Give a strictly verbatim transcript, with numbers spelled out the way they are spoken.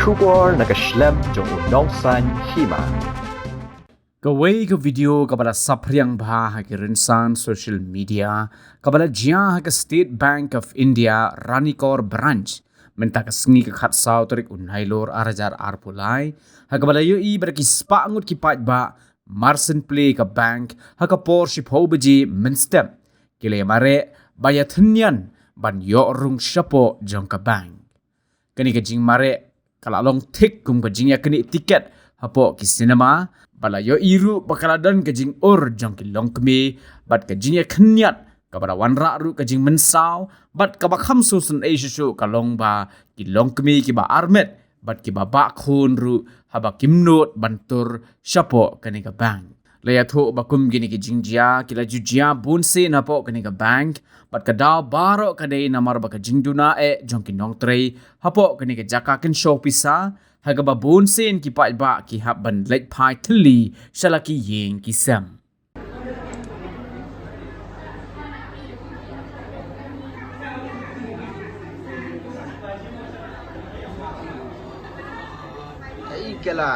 Khubor na ka shlem jong u nongsaiñ hima. Kawei ka video kaba la saphriang bha ha ki rynsan social media, kaba la jia ha ka State Bank of India Ranikor Branch mynta ka sngi ka khatsaw tarik u Nailur ar hajar arphew lai, ha kaba la ïohi ba da ki spah ngut ki paidbah mar shen plie ka bank ha ka por shiphew baje mynstep, ki la ïamareh ba ïa thynnian ban ïoh rung shapoh jong ka bank. Kane ka jingmareh ka la long thik kum ka jingïaknieh tiket hapoh ki cinema, bad la ïohi ruh ba ka la don ka jingïur jong ki longkmie, bad ka jingïakhynñiat kaba la wanrah ruh ka jingmynsaw, bad kaba kham sngewsynei shuh shuh ka long ba ki longkmie kiba armet bad kiba bah khun ruh haba kim nud ban tur shapoh kane ka bank. La ïathuh ba kum kine ki jingjia ki la ju jia bun sien hapoh kane ka bank, bad ka daw baroh ka dei namar ba ka jingduna eh jong ki nongtrei hapoh kane ka jaka kynshew pisa, ha kaba bun sien ki paidbah ki hap ban leit phai thylli sha la ki ïing ki sem. Ei kela.